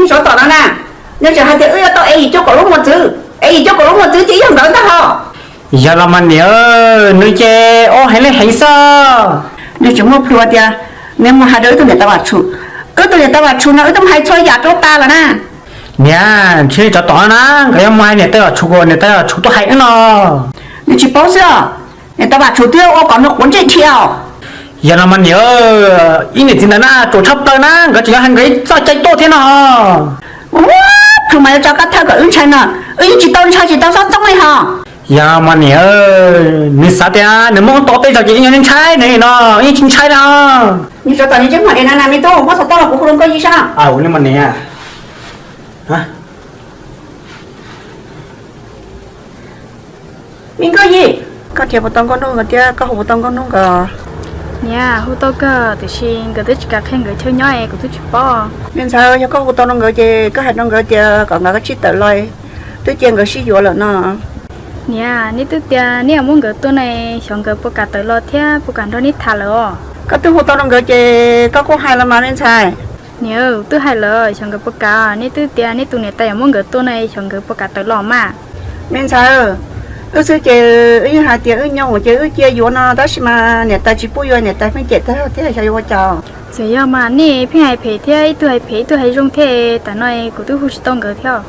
Tsov tom no na, nws tseem hais tias wb yuav tau ev yim cuaj kaum lub mos txwv, ev yim cuaj kaum lub mos txwv ces yog nkawd ntag hos. Yog los mas niam, nws ces ua heev li heev xwb. Nws tseem muaj plhus tias nws mus hais rau wb tus niam tais Vam Tshum. Wb tus niam tais Vam Tshum no wb twb mus hais txhua yam rau tas lawm na. Niam, ntshe tsov tom no na, nkawd yuav mus hais niam tais Vam Tshum kom niam tais Vam Tshum tuaj hais wb no. Nws tsis paub xwb os, niam tais Vam Tshum twb ua kom nws quav ntsej dhia os. Yog no mas niam, ib niam txiv ntawd na ruam tshaj plaws na, nkawd tseem yuav hais nkawd txoj cai tuaj thiab no. Ua, plhus mas yuav tso koj thawj kom wb ntshai no, wb yeej tsis tau ntshai tsis tau xob txoob li hos. Yog mas niam, nws xav tias nws muaj tau tej zaum ces yeej yuav ntshai nws no, yeej tsis ntshai li hos. Nws tsov tom nws tseem hais li no na, me tub, muab xov tooj los kuv hu rau Nkauj Yij saib. Ua li mas niam. Me Nkauj Yij, koj nrhiav puas tau Nkauj Hnub nkawd thiab koj hu puas tau Nkauj Hnub nkawd? Niam, hu tau kawg tiam sis nkawd twb tsis kam qhia nkawd chaw nyob es kuv twb tsis paub. Me ntxhais, yog koj hu tau rau nkawd ces koj hais rau nkawd tias kom nkawd kav tsij tawm los, twb cia nkawd sib yuav lawm no. Niam, neb twb tias neb yuav muab nkawd tua ne, xyov nkawd puas kam tawm los thiab puas kam nrog neb tham lawm os. Koj twb hu tau rau nkawd ces koj kuj hais los mas me ntxhais. Niam, twb hais lawm, xyov nkawd puas kam, neb twb tias neb tus niam tais yuav muab nkawd tua ne, xyov nkawd puas kam tawm los mas. Me ntxhais, wb xwb ces wb yeej hais tias wb nyob mus ces wb cia yuav no tab sis mas niam tais tsis pub yuav, niam tais pheej cem tag zog thiab xyov yuav ua cas. Txawm yog mas nej pheej hais phem thiab ib tug hais phem ib tug hais zoo thiab, tam no kuv twb hu tsis tau nkawd thiab.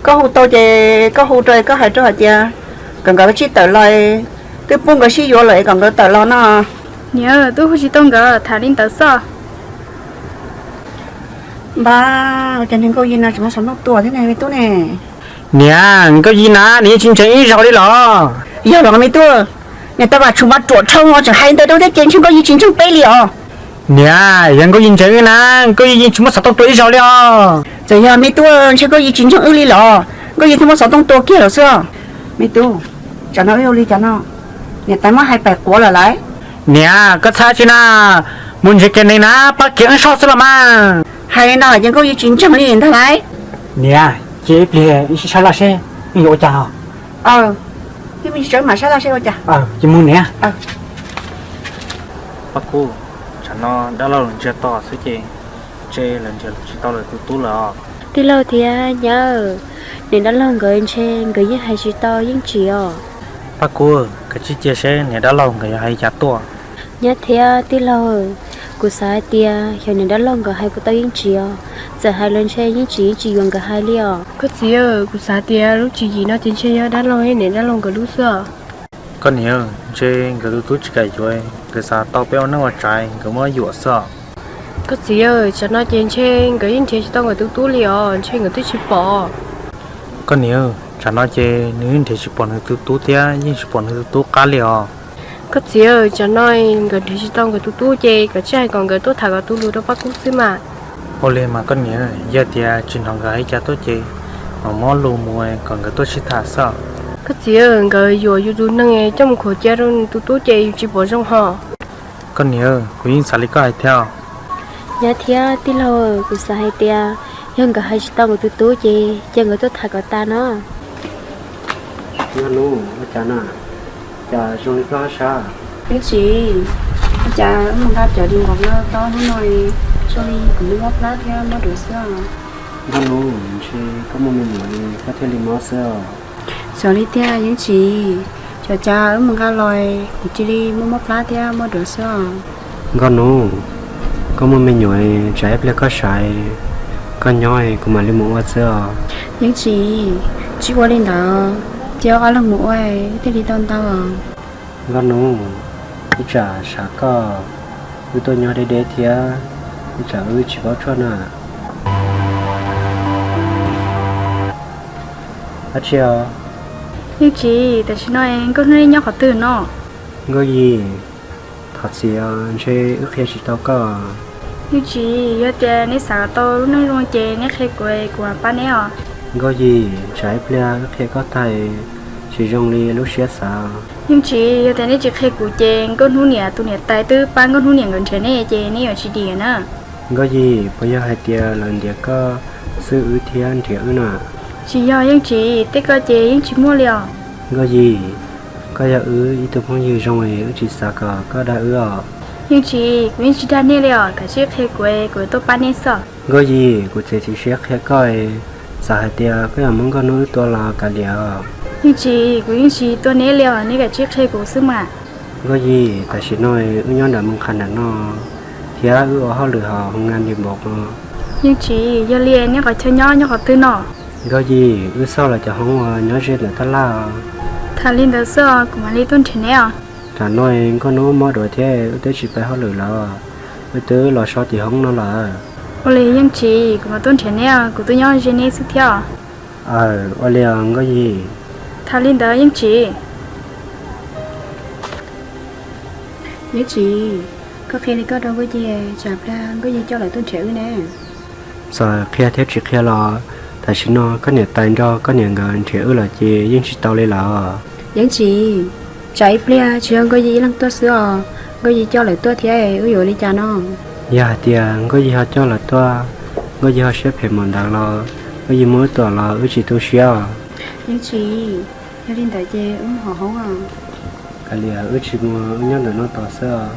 Koj hu tau ces koj hu rau, koj hais rau hais tias kom nkawd kav tsij tawm los, twb pub nkawd sib yuav lawm es kom nkawd tawm los no. Niam, twb hu tsis tau nkawd, tham li ntawd xwb. Npab, ua cas niag Nkauj Yij no tseem muab xov tooj tua thiab ne me tub ne? Niam, Nkauj Yij na nws yeej tsis ntseeg ib zaug li los? Yog los me tub, niam tais Vam Tshum mas ruam dhau tseem hais ntawd rau thiab ces ntshe Nkauj Yij tsis ntseeg peb li os. Niam, yog Nkauj Yij ntseeg wb na, Nkauj Yij yeej tsis muab xov tooj tua ib zaug li os. Txawm yog me tub, ntshe Nkauj Yij tsis ntseeg wb li los, Nkauj Yij thiaj muab xov tooj tua kiag lawm xwb. Me tub, tsam no wb ua li cas no? Niam tais muab hais pem quav lawm lauj. Niam, koj txhob tsis na, mus nrhiav kiag neeg na pab kiag wb soj xwb los mas. Hais li no ces Nkauj Yij tsis ntseeg li ntag lauj. Niam, cia ib pliag wb sim saib laj seb wb yuav ua cas os. Cia mus saib laj seb ua cas. Cia mus niam. Paj Kub, tsam no dab laug nrhiav tau xwb ces ntshe lawv nrhiav tsis tau lawv tus tub lawm os. Tij laug thiab nyab, niam dab laug nkawd ntshe nkawd yeej hais tsis tau Yeej Tsim os. Paj Kub, kav tsij cia seb niam dab laug nkawd yuav hais li cas tuaj. Nyab thiab tij laug, kuv xav hais tias xyov niam dab laug nkawd hais puas tau Yeej Tsim os. Txawm hais los ntshe Yeej Tsim yeej tsis yuav nkawd hais li os. Koj txiv, kuv xav tias lub tswv yim no ces ntshe yog dab laug thiab niam dab laug nkawd lub xwb os. Koj niam, ntshe nkawd tus tub tsis kam yuav, nkawd xav tau peb ua neej ua tsav nkawd muab yuam xwb os. Koj txiv, tsam no ces ntshe nkawd yeej nrhiav tsis tau nkawd tus tub li os, ntshe nkawd twb tsis pom. Koj niam, tsam no ces nws yeej nrhiav tsis pom nws tus tub thiab yeej tsis pom nws tus tub qab li os. Koj txiv, tsam no nkawd nrhiav tsis tau nkawd tus tub ces koj tsij hais kom nkawd tuaj tham kom tu lus rau Paj Kub xwb mas. Ua li mas koj niam, yog tias tsis hnov nkawd hais cas tuaj ces mam muab lus mus kom nkawd tuaj sib tham xwb. Koj txiv, nkawd yuam yus tus neeg coj mus khuam cia rau nws tus tub ces yus tsis pom zoo hos. Koj niam, kuv yeej xav li koj hais thiab. Nyab thiab tij laug, kuv xav hais tias yog nkawd hais tsis tau nkawd tus tub ces cia nkawd tuaj tham kom tas no. Nkauj Hnub, ua cas na? Cas zoo li koj hab sab? Yeej Tsim, ua cas wb mus nqa cov di nqos no tau hnub no, zoo li kuv muaj mob plab thiab mob duav xwb os. Nkauj Hnub, ntshe koj muaj me nyuam li koj thiaj li mob xwb os. Xyov li tiag Yeej Tsim, xyov cas wb mus nqa los kuv cia li muaj mob plab thiab mob duav xwb os. Nkauj Hnub, koj muaj me nyuam, tsam ib pliag koj saiv, koj nyob kuv mam li mus ua xwb os. Yeej Tsim, tsis ua li ntawd, cia ob leeg mus ua thiaj li tau ntau. Nkauj Hnub, ib tsam saiv koj, wb tuaj nyob deb deb thiab, ib tsam wb tsis paub tshuaj na. Dab tsi os? Yeej Tsim, tam sim no Nkauj Hnub nyob qhov twg no? Nkauj Yim, thov txim os, ntshe wb qhia tsis tau koj. Yeej Tsim, yog tias neb xav kom tau lub neej zoo ces neb qhia kuv, kuv mam pab neb os. Nkauj Yim, tsam ib pliag wb qhia koj tag tsis zoo li lub siab xav. Yeej Tsim, yog tias neb tsis qhia kuv ces Nkauj Hnub niam tus niam tais twb pab Nkauj Hnub niam nkawd nrhiav neb ces neb yuav tsis dim na. Nkauj Yim, puas yog hais tias lawv ntiav koj xwb wb thiaj nrhiav wb na? Tsis yog Yeej Tsim, tej ko ces yeej tsis muaj li os. Nkauj Yim, koj yog wb ib tug phooj ywg zoo es wb tsis xav kom koj dag wb os. Yeej Tsis, kuv yeej tsis dag nej li os, kav tsij qhia kuv, kuv tuaj pab nej xwb. Nkauj Yim, kuv txiav txim siab qhia koj, txawm hais tias koj yuav muab Nkauj Hnub wb tua los kav liam os. Yeej Tsis, kuv yeej tsis tua nej li os, nej kav tsij qhia kuv xwb mas. Nkauj Yim, tam sim no wb nyob nram Moos Qha nram no, thiab wb ua hauj lwm hauv hoo nga li npaum no. Yeej Tsis, yog li nej qhov chaw nyob nyob qhov twg no? Nkauj Yim, wb xauj los cov hoob uas nyob ze ntawm tab laj os. Tham li ntawd xwb os, kuv mam li tuaj nrhiav neb os. Tam no Nkauj Hnub mob duav thiab wb twb tsis pab hauj lwm lawm, wb twb los so tim hoob no lawm. Ua li Yeej Tsis, kuv mam tuaj nrhiav neb os, kuv twb nyob ze neb xwb thiab os. Aw, ua li os Nkauj Yim. Tham li ntawd Yeej Tsis. Yeej Tsis, koj qhia li koj rau Nkauj Yim, tsam plag Nkauj Yim coj lawv tuaj nrhiav wb ne. Txawm qhia thiab tsis qhia los, tam sim no koj niam tais nrog koj niam nkawd nrhiav wb lawm ces yeej tsis tau li lawm. Yeej Tsis, tsam ib pliag tsis yog Nkauj Yim ib leeg tuaj xwb os, Nkauj Yim coj lawv tuaj thiab wb yuav ua li cas no? Yog hais tias Nkauj Yim ho coj lawv tuaj, Nkauj Yim ho siab phem npaum ntawd los, Nkauj Yim muab wb tua los wb tsis tu siab os. Yeej Tsis, yog li ntawd ces wb mus hauv hoob os. Kav liam, wb tsis mus, wb nyob ntawm no tos xwb os.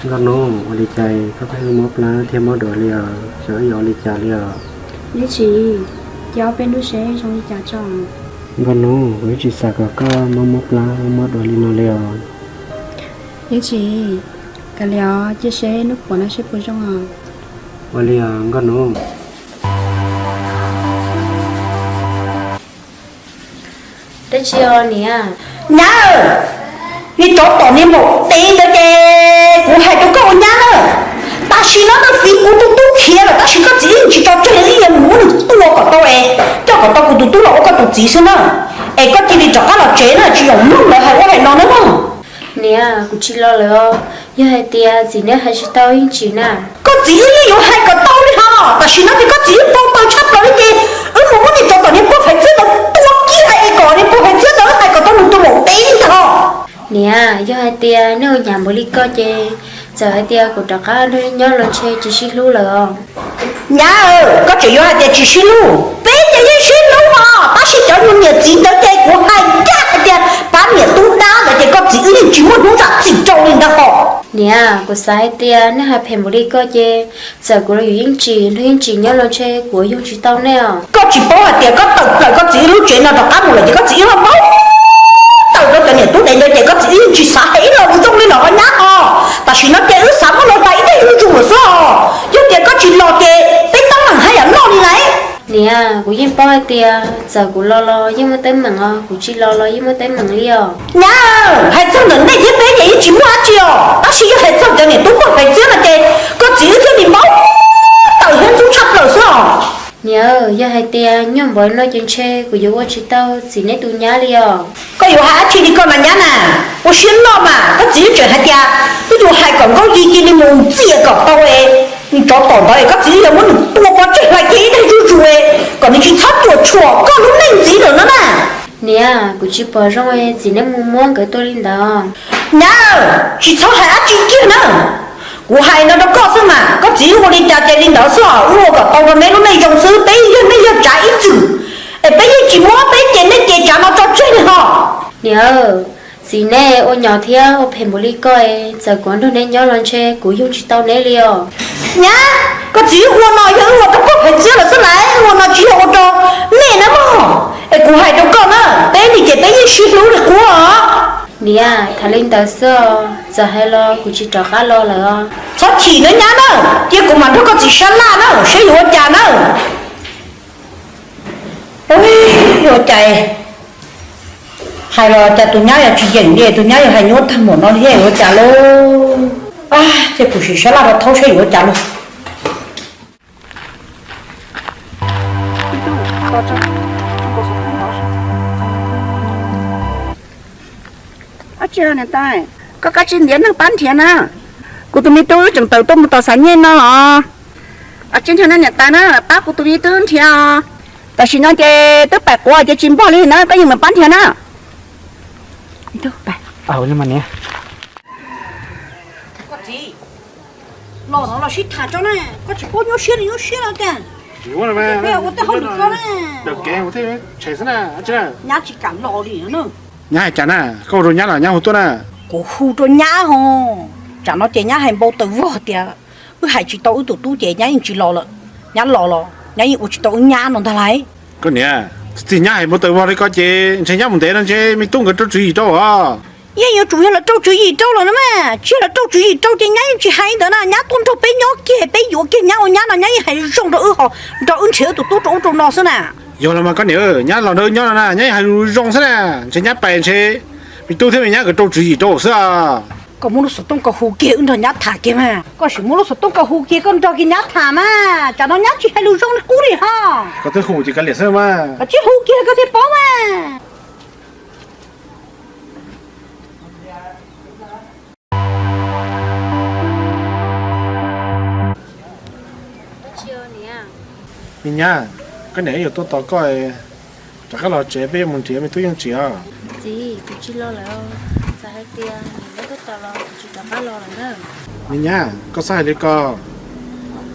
Nkauj Hnub, ua li cas koj pheej mob plab thiab mob duav li os, xyov wb yuav ua li cas li os? Yeej Tsis, cia ob peb hnub seb zoo li cas tso. Nkauj Hnub, kuv yeej tsis xav kom koj mob mob plab mob duav li no li os. Yeej Tsis, kav liam os, cia seb hnub puas no seb puas zoo os. Ua li os Nkauj Hnub. Dab tsi os niam? Nyab, niag tsov tom niag maum dev ntawd ces kuv hais rau koj ua nyab na, tam sim no nws fiv kuv tus tub khiav lawm tab sis koj txiv wb tsis tso tseg li, wb yuav mus muab nws tua kom tau es coj kom tau kuv tus tub los ua koj tus txiv xwb na. Es koj cia li rov qab los tsev na, tsis yog mloog lawv hais ua hais no na mog. Niam, kuv tsis los lawm os. Yog hais tias txiv neb hais tsis tau Yeej Tsis na, koj txiv wb yeej yuav hais kom tau li hos. Tam sim no ces koj txiv wb pau taws tshaj plaws li ces wb mus muab niag tsov tom niag poj faiv txiab ntawd tua kiag es kom niag poj faiv txiab ntawd hais kom tau nws tus maum dev li ntag hos. Niam, yog hais tias nej ua nyab npaum li koj ces txawm hais tias kuv rov qab nrog nej nyob los ntshe tsis sib hlub lawm os. Nyab, koj tseem yuav hais tias tsis sib hlub, peb ces yeej sib hlub hos, tab sis cov nyuag niam txiv ntawd ces kuv hais ncaj hais tias pab niam tub dab ntawd ces koj txiv wb yeej tsis muaj hnub zam txim rau li ntag hos. Niam, kuv xav hais tias nej hais phem npaum li koj ces txawm kuv los yuav Yeej Tsis, nrog Yeej Tsis nyob los ntshe kuv ua yoog tsis tau nej os. Koj tsis paub hais tias koj tawm plaws koj txiv wb lub tsev no rov qab mus lawm ces koj txiv wb ho npau taws rau cov niam tub dev ntawd ces koj txiv wb yeej tsis xav hais ib lo lus zoo li no hos nyab hos. Tam sim no ces wb xav muab los hais ib daig zuj zus lawm xwb os. Yog tias koj tsis los ces peb teeb meem haj yam loj li lauj. Niam, kuv yeej paub hais tias txawm kuv los los yeej muaj teeb meem os, kuv tsis los los yeej muaj teeb meem li os. Nyab, hais txog ntawm nej thiab peb ces yeej tsis muaj dab tsi os, tab sis yog hais txog cov niam tub poj faiv txiab no ces koj txiv wb thiaj li npau taws thiab ntxub tshaj plaws xwb os. Niam, yog hais tias nyuaj npaum no ces ntshe kuv yuav ua tsis tau txiv neb tus nyab li os. Koj yuav hais dab tsi li koj na nyab na? Ua siab loj mas, koj txiv wb tseem hais tias wb yuav hais kom Nkauj Yim cia li mus ntxias kom tau es nws tsov tom ntawd es koj txiv wb yuav muab nws tua pov tseg hlais kiag ib daig zuj zus es kom nws tsis txhob cuam tshuam koj lub neej ntxiv lawm no na. Niam, kuv tsis pom zoo txiv neb mus muab nkawd tua li ntawd. Nyab, tsis txhob hais dab tsi kiag na. Kuv hais no rau koj xwb mas, koj txiv wb ua li cas ces li ntawd xwb os, wb ua kom tau rau neb lub neej zoo xwb, peb yog neej yog tsav ib txwm, es peb yeej tsis muab peb ces nej ces tsav no tso tseg li hos. Niam, txiv neb ua nyom thiab ua phem npaum li koj, txawm kuv nrog neb nyob los ntshe kuv yoog tsis tau neb li os. Nyab, koj txiv wb ua no yog wb ua rau poj faiv txiab lawm xwb lauj, wb ua no tsis yog ua rau nej na mog. Es kuv hais rau koj na, peb li ces peb yeej sib hlub li qub os. Niam, tham li ntawd xwb os, txawm hais los kuv tsis rov qab los lawm os. Txhob chim nawb nyab na, cia kuv mam nrog koj txiv sab laj na, saib yuav ua cas na. Ua cas hais los cas tus nyab yog tsis yeem li, tus nyab yog hais nyuaj tag npaum no thiab yuav ua cas lauj? Cia kuv sim sab laj rau thaub saib yuav ua cas lauj. Ab tsi, niam tais, koj koj tsis ntiav neeg pab nrhiav na. Kuv tus me tub tseem tawm tuaj mus tom Xav Nyej no os. Ab tsi, niam tais na, pab kuv tus me tub nrhiav os. Tam sim no ces twb pais quav ces tsis npog li na, koj yeej meem pab nrhiav na. Los no los sib tham tso na, koj tsis paub nyuaj siab li nyuaj siab no tiag. Ua tej hauj lwm koj na. Nyab tsis kam los li na. Nyab hais cas na, koj ua rau nyab los nyab hu tuaj na. Hu rau nyab ho. Tsam no ces nyab hais npau taws vog tias wb hais tsis tau wb tus tub ces nyab yeej tsis los lawm. Nyab los los nyab yeej ua tsis tau wb nyab no ntag lauj. Koj niam, txij nyab hais npau taws vog li ko ces ntshe nyab mus ntev no ntshe me tub nkawd rau tswv yim rau os. Yeej yuav tsum yog lawv rau tswv yim rau lawm no mas, tsis yog lawv rau tswv yim rau ces nyab yeej tsis hais ntawd na, nyab tuaj nrog peb nyob kiag peb yuav kiag nyab ua nyab no nyab yeej hais zoo rau wb ho, nrog wb nrhiav wb tus tub rau ub rau no xwb na. Yog los mas koj niam, nyab los nrog wb nyob no na nyab yeej hais zoo zoo xwb na, ntshe nyab pais ntshe me tub thiab me nyab nkawd rau tswv yim rau xwb. Koj muab lub xov tooj koj hu kiag wb nrog nyab tham kiag mas, koj sim muab lub xov tooj koj hu kiag koj nrog kiag nyab tham mas, tsam no nyab tsis hais lus zoo li qub li ho. Koj twb hu ces kav liam xwb mas. Koj tsis hu kiag koj thiaj paub mas. Me nyab, koj niam wb yuav tuaj tos koj, rov qab los tsev peb yuav mus nrhiav me tub Yeej Tsim os. Txiv, kuv tsis los lawm, txawm hais tias niam neb tuaj tos los kuv tsis rov qab los lawm na. Me nyab, koj xav hais li ko,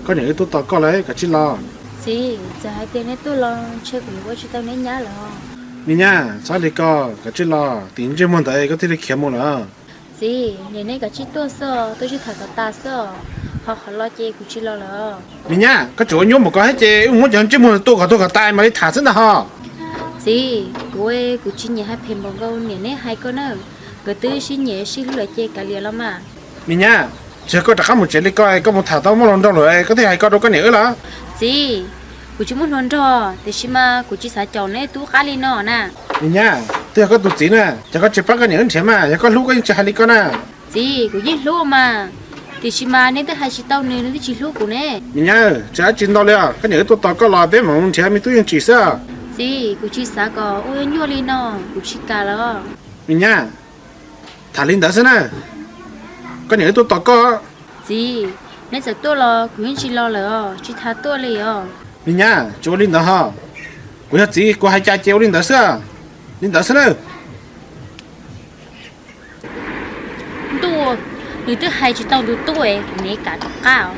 koj niam wb tuaj tos koj lawm kav tsij los. Txiv, txawm hais tias neb tuaj los ntshe kuv yuav ua tsis tau neb nyab lawm. Me nyab, txhob li ko, kav tsij los, tim ntsej muag ntawd koj thiaj li khiav mus lawm. Txiv, niam neb kav tsij tuaj xwb, tuaj tsis tham kom tas xwb, ho qhov los ces kuv tsis los lawm. Me nyab, koj tseem ua nyuaj mus ko thiab ces wb muab cov ntsej muag tua kom tuag kom tas mam li tham xwb ntag ho. Txiv, kuv, kuv tsis nyiam hais phem npaum nkaus niam neb hais koj na, nkawd twb sib nyiam sib hlub lawm ces kav liam los mas. Me nyab, tsis yog koj rov qab mus tsev li ko, koj mus tham tau muaj hluas nraug lawm koj thiaj hais ko rau koj niam wb los? Txiv, kuv tsis muaj hluas nraug, tiam sis mas kuv tsis xav caum neb tub qab li no na. Me nyab, twb yog koj tus txiv na, ces koj tsis pab koj niam wb nrhiav mas, yog koj hlub koj yeej tsis hais li ko na. Txiv, kuv yeej hlub mas, tiam sis mas neb twb hais tsis tau nws, nws twb tsis hlub kuv ne. Me nyab, tsis dab tsi ntau li os, koj niam wb tuaj tos koj los peb mam mus nrhiav me tub Yeej Tsim xwb. Txiv, kuv tsis xav kom ua nyuaj li no, kuv tsis kam lawm. Me nyab, tham li ntawd xwb na, koj niam wb tuaj tos koj. Txiv, neb txawm tuaj los kuv yeej tsis los lawm os, tsis tas tuaj li os. Me nyab, tsis ua li ntawd ho, kuv yog txiv kuv hais cas ces ua li ntawd xwb, li ntawd xwb na. Ntuj, nws twb hais tsis tau ntu tub es kuv niam kam rov qab os.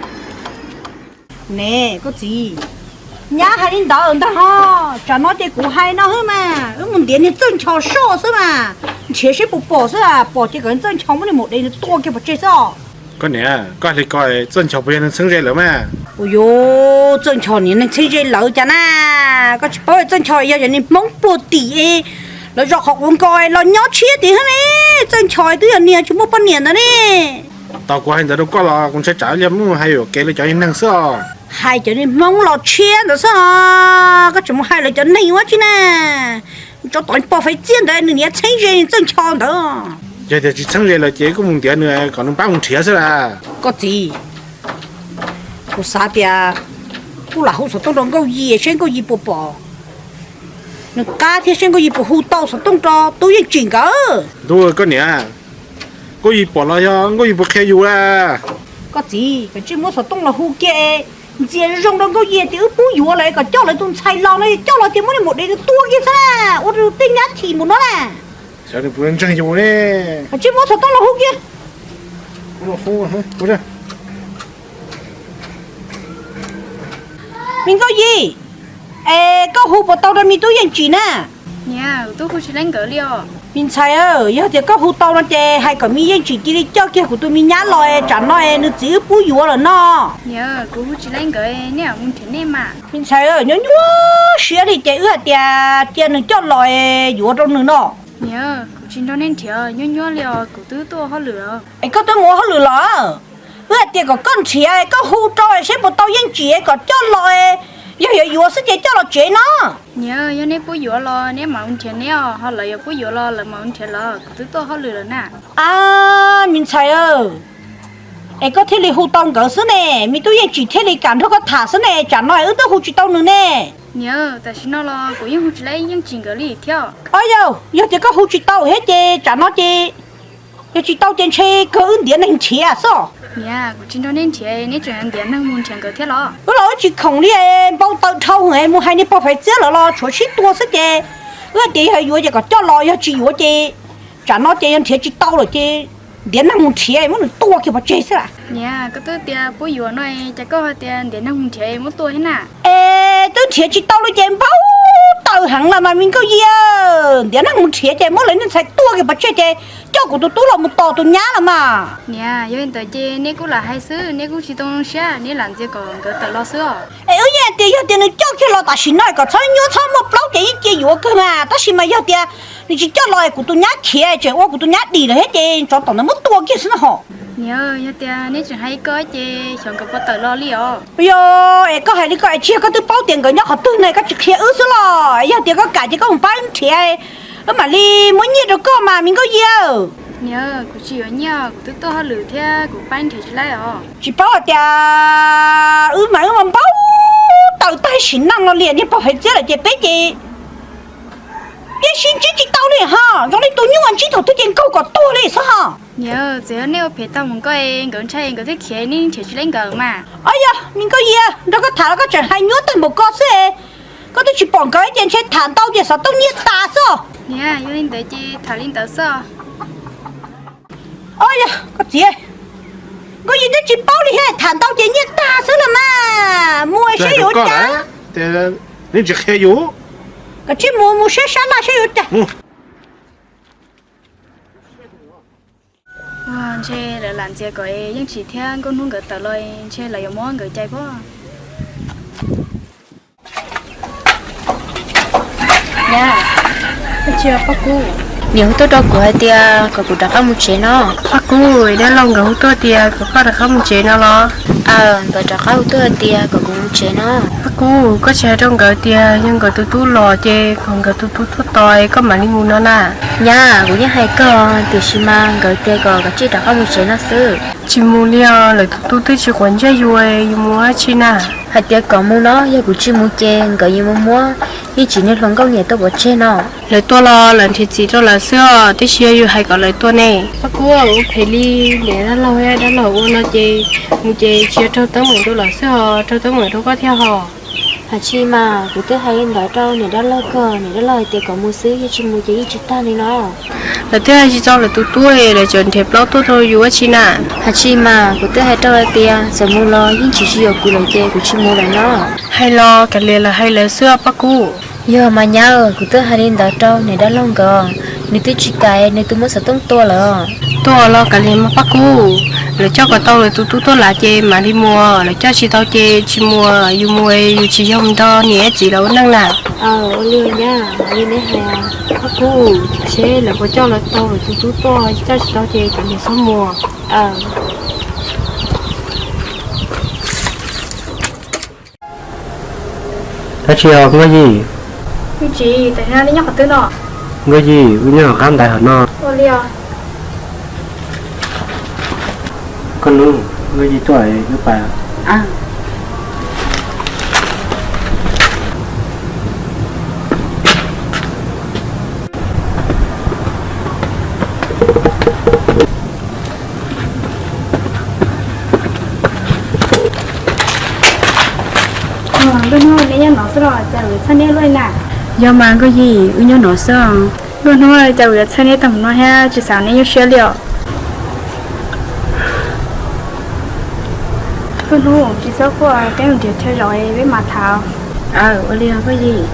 Ne koj txiv, nyab hais li ntawd ntag ho, tsam no ces kuv hais no xwb mas, wb mus ntiav niag Txawj Nchos soj xwb mas, nrhiav seb puas pom xwb, pom ces kom Txawj Nchos muab niag maum dev tua kiag pov tseg xwb os. Koj niam, koj hais li ko, Txawj Nchos puas yog neeg txheeb ze lawv mas? Ua yuav, Txawj Nchos niag neeg txheeb ze lawv cas na, koj tsis paub Txawj Nchos yog cov niag Hmoob puag tim lawv zos qhov quav nkaus los nyob tshiab tim hab ne, Txawj Nchos twb yog niag tsis muaj poj niam ntawd ne. Tau kuv hais ntawd rau koj los kuv ntshai tsam li mus hais yuam kev li cov neeg xwb os. Hais cov niag Hmoob los tshiab ntawd xwb os, koj tseem mus hais lawv cov neeg ua tsi na. Tsov tom pog Faiv Txiab ntawd nws niag txheeb ze Txawj Nchos ntawd. Yog tias tsis txheeb ze lawm ces kuj mus ntiav nws kom nws pab mus nrhiav xwb las. Koj txiv, kuv xav tias kuj lam hu xov tooj rau Nkauj Yis seb Nkauj Yis puas pom nws qab thiab seb Nkauj Yis puas hu tau xov tooj rau tub Yeej Tsim nkawd. Ntuj, koj niam, Nkauj Yis pom los yog Nkauj Yis puas qhia yus a? Koj txiv, koj tsis muab xov tooj los hu kiag ntxias zoo rau Nkauj Yis tias wb pub yuav lawm kom coj lawv tus ntxhais los no, coj los tias muab niag maum dev tua kiag xwb na, ua rau tej nyab chim mus no na. Xyov nws puas ntseeg yus ne. Koj tsis muab xov tooj los hu kiag. Me Nkauj Yis, es koj hu puas tau rau me tub Yeej Tsim na? Niam, kuv twb hu tsis leej nkawd li os. Me ntxhais, yog tias koj hu tau no ces hais kom me Yeej Tsim cia li coj kiag kuv tus me nyab los, tsam no nws txiv wb pub yuav lawm no. Niam, kuv hu tsis leej nkawd, nej mus nrhiav nej mas. Me ntxhais, nyuaj nyuaj siab li ces wb hais tias cia nws coj los yuav rau nws no. Niam, kuv tsis nrog nej nrhiav, nyuaj nyuaj li os, kuv twb tuaj hauj lwm. Es koj twb mus ua hauj lwm los? Wb hais tias kom koj nrhiav, koj hu rau seb puas tau Yeej Tsim kom coj los, yog yuav yuav xwb ces coj los tsev no. Niam, yog nej pub yuav los neb mam mus nrhiav neb os, ho lawv yuav pub yuav los lawv mam mus nrhiav lawv, kuv twb tuaj hauj lwm lawm na. A, me ntxhais, es koj thiaj li hu tau nkawd xwb ne, me tub Yeej Tsim thiaj li kam nrog koj tham xwb ne, tsam no wb twb hu tsis tau nws ne. Niam, tam sim no los kuv yeej hu tsis tau Yeej Tsim nkawd li thiab. Au yau, yog tias koj hu tsis tau thiab ces tsam no ces yog tsis tau ces ntshe kawg wb ntiav neeg nrhiav xwb. Niam, kuv tsis nrog nej nrhiav, neb tseem ntiav neeg mus nrhiav nkawd thiab los? Wb los wb tsis khoom li, npau taws dhau heev, mus hais niag pog Faiv Txiab lawm los tshuav sib tua xwb ces wb hais tias yog yuav ces kom coj los, yog tsis yuav ces tsam no ces yog nrhiav tsis tau lawm ces ntiav neeg mus nrhiav, muab nws tua kiag pov tseg xwb las. Niam, koj twb tias pub yuav no, cas koj hais tias ntiav neeg mus nrhiav muab tua thiab na? Es twb nrhiav tsis tau li ces npau taws heev los mas me Nkauj Yis, ntiav neeg mus nrhiav ces muab lawv niag ntxhais tua kiag pov tseg ces coj kuv tus tub los mus tos tus nyab los mas. Niam, yog li ntawd ces neb kuj lam hais xwb, neb kuj tsis tau zoo siab, neb lam ntxias kom nkawd tawm los xwb os. Es wb yeej tias yog tias nws coj kiag los tam sim no kom txhob nyuaj txhob muaj plaub ces yeej cia yuav kawg mas, tab sis mas yog tias nws tsis coj los es kuv tus nyab khiav tseem ua kuv tus nyab dim lawm thiab ces tsov tom ntawd muab tua kiag xwb no hos. Niam, yog tias neb tseem hais li ko ces xyov nkawd puas tawm los li os. Yog es koj hais li ko es tsis yog koj twb paub tias nkawd nyob qhov twg ne, koj tsis qhia wb xwb los? Yog tias koj kam ces koj mus pab wb nrhiav, wb mam li muab nyiaj rau koj mas me Nkauj Yig. Niam, kuv tsis yuav nyiaj, kuv twb tuaj hauj lwm thiab kuv pab nrhiav tsis laib os. Tsis paub hais tias wb mas wb mas npau taws tag sim neej no li, niag pog hais txiab lawm ces peb ces peb sib ntsib tsis tau li ho, zoo li tus nyuj ntsib thaum twg ces nkaug kom tuag li xwb ho. Niam, txawm yog nej ua phem tag mus nkauj, nkawd ntshai nkawd thiaj khiav, nej nrhiav tsis laib nkawd mas. Ob yog me Nkauj Yig, nrog koj tham los koj tseem hais nyuaj tag npaum ko xwb. Koj twb tsis pom nkawd ces ntshe tham ntau ces xov tooj nyiaj tas xwb. Niam, yog li ntawd ces tham li ntawd xwb. Ob yog koj txiv, Nkauj Yig twb tsis paub li thiab, tham ntau ces nyiaj tag xwb los mas. Mus saib yuav ua cas. Neb tsis qhia yus. Koj tsis mus, mus saib sab laj saib yuav ua cas. Ntshe lawv lam ntxias kom Yeej Tsim thiab Nkauj Hnub nkawd tawm los, ntshe lawv yuav muab nkawd cais pob. Niam hu tuaj rau kuv hais tias kom kuv rov qab mus tsev no. Paj Kub, dab laug nkawd hu tuaj tias kom koj rov qab mus tsev no los? Aw, nkawd rov qab hu tuaj hais tias kom kuv mus tsev no. Paj Kub, koj tsis hais rau nkawd tias yog nkawd tus tub los ces kom nkawd tus tub tuaj tos koj mam li mus no na. Nyab, kuv yeej hais koj tiam sis mas nkawd tias kom koj tsij rov qab mus tsev no xwb. Tsis mus li os, lawv tus tub twb tsis quav ntsej yus, yus mus dab tsi na. Hais tias kom mus no, yog kuv tsis mus ces nkawd yuav mus muab Yeej Tsim niag hluas nkauj niam tuaj pov tseg no. Lawv tuaj los lawv nrhiav txim rau lawv xwb os, tiam sis yog yus hais kom lawv tuaj ne. Paj Kub, ua phem li niam dab laug, dab laug ua no ces mus ces tsis yog raug teeb meem rau lawv xwb os, raug teeb meem rau koj thiab hos. Hais tsis mas, kuv twb hais li ntawd rau niam dab laug koj, niam dab laug hais tias kom mus xwb, yog tsis mus ces yeej tsis tag li no. Lawv twb hais tsis txog lawv tus tub, lawv tseem nrhiav plaub tuaj rau yus ua dab tsi na. Hais tsis mas, kuv twb hais rau lawv tias txawm mus los Yeej Tsim tsis yuav kuv lawm ces kuv tsis mus lawm no. Hais los kav liam lawv hais lawv xwb os Paj Kub. Yog mas nyab, kuv twb hais li ntawd rau niam dab laug nkawd, nws twb tsis kam, nws twb muab xov tooj tua lawm. Tuaj los kav liam mas Paj Kub, lawv coj kom tau lawv tus tub tuaj lawm ces mam li mus, lawv coj tsis tau ces tsis mus, yus mus yus tsis yog mus nrog niam txiv lawv ua neej na. Ua li nyab, ua li neb hais. Paj Kub, seb lawv puas coj lawv tau lawv tus tub tuaj, coj tsis tau ces kav liam txhob mus. Dab tsi os Nkauj Yim? Yeej Tsim, tam sim no nej nyob qhov twg no? Nkauj Yim, wb nyob hauv qab ntaiv hauv no. Ua li os. Koj hnub, Nkauj Yim tuaj wb pais. Nkauj Hnub, neb nyob no xwb los cas kuv txhawj neb luaj li na? Yog mas Nkauj Yim, wb nyob no xwb os. Nkauj Hnub, cas kuv yuav txhawj neb tag mus no thiab, tsis xav neb nyuaj siab li os. Nkauj Hnub, tsis txhob quaj, peb mus nrhiav chaw zaum peb mam tham. Ua li os Nkauj Yim.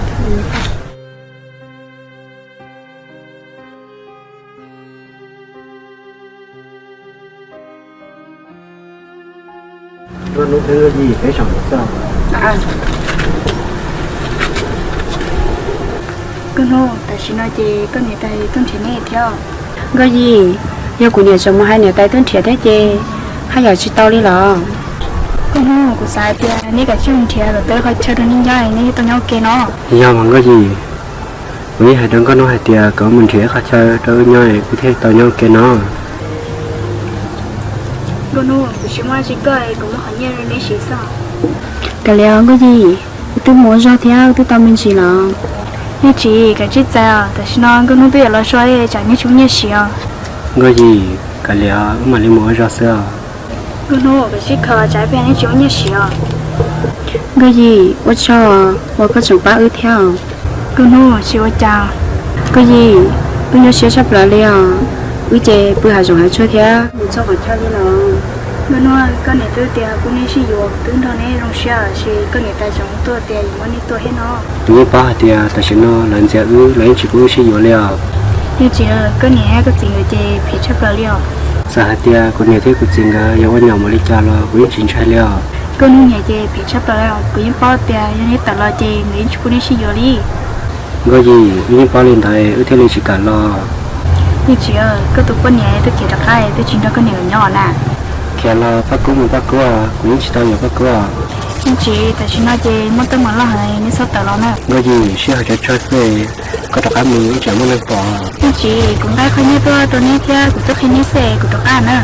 Nkauj Hnub, tam sim no ces koj niam tais tuaj nrhiav neb thiab. Nkauj Yim, yog kuv niam tseem mus hais niam tais tuaj nrhiav thiab ces haj yam tsis tau li los? Nkauj Hnub, kuv xav hais tias neb kav tsij mus nrhiav kom tau ib qho chaw rau neb nyob, neb thiaj tau nyob ua ke no. Yog mas Nkauj Yim, kuv yeej hais rau Nkauj Hnub hais tias kom mus nrhiav ib qho chaw rau wb nyob wb thiaj tau nyob ua ke no. Nkauj Hnub, kuv tsis muaj dab tsi koj, kuv muab qhov nyiaj rau neb siv xwb. Kav liam Nkauj Yim, wb twb mus ua zog thiab wb twb tau me ntsis los. Yeej Tsim, kav tsij txais os, tam sim no Nkauj Hnub twb yuav los so, tsam neb tsis muaj nyiaj siv os. Nkauj Yim, kav liam, wb mam li mus ua zog xwb os. Nkauj Hnub, kav tsij khaws tsam ib pliag neb tsis muaj nyiaj siv os. Nkauj Yim, ua tsaug uas koj tseem pab wb thiab os. Nkauj Hnub, tsis ua cas. Nkauj Yim, wb nyuaj siab tshaj plaws li os. Wb ces pw hav zoov hav tsuag thiab mus txhua qhov chaw li los. Nkauj Hnub, koj niam twb tias pub neb sib yuav, twb nrog neb zoo siab, tab sis koj niam tais tseem tuaj tias yuav muab neb tua thiab no. Kuv yeej paub hais tias tam sim no lawv ntxias wb, lawv yeej tsis pub wb sib yuav li os. Yeej tsis, koj niam thiab koj txiv nkawd ces phem tshaj plaws li os. Txawm hais tias kuv niam thiab kuv txiv nkawd yuav ua nyom mus li cas los kuv yeej tsis ntshai li os. Koj niam ces phem tshaj plaws li os, kuv yeej paub tias yog neb tawm los ces nkawd yeej tsis pub neb sib yuav li. Nkauj Yim, wb yeej paub li ntawd wb thiaj li tsis kam los. Yeej tsis, koj tus poj niam twb khiav rov qab, twb tsis nrog koj niam nyob na. Khiav los Paj Kub mus Paj Kub, kuv yeej tsis tau yuav Paj Kub. Yeej tsis, tam sim no ces muaj teeb meem loj heev, neb txhob tawm los na. Nkauj Yim, sij hawm tsawg tsawg xwb, koj rov qab mus ib tsam muaj neeg pom. Yeej tsis, kuv nqa qhov nyiaj tuaj rau neb thiab kuv tuaj qhia neb xwb, kuv rov qab na.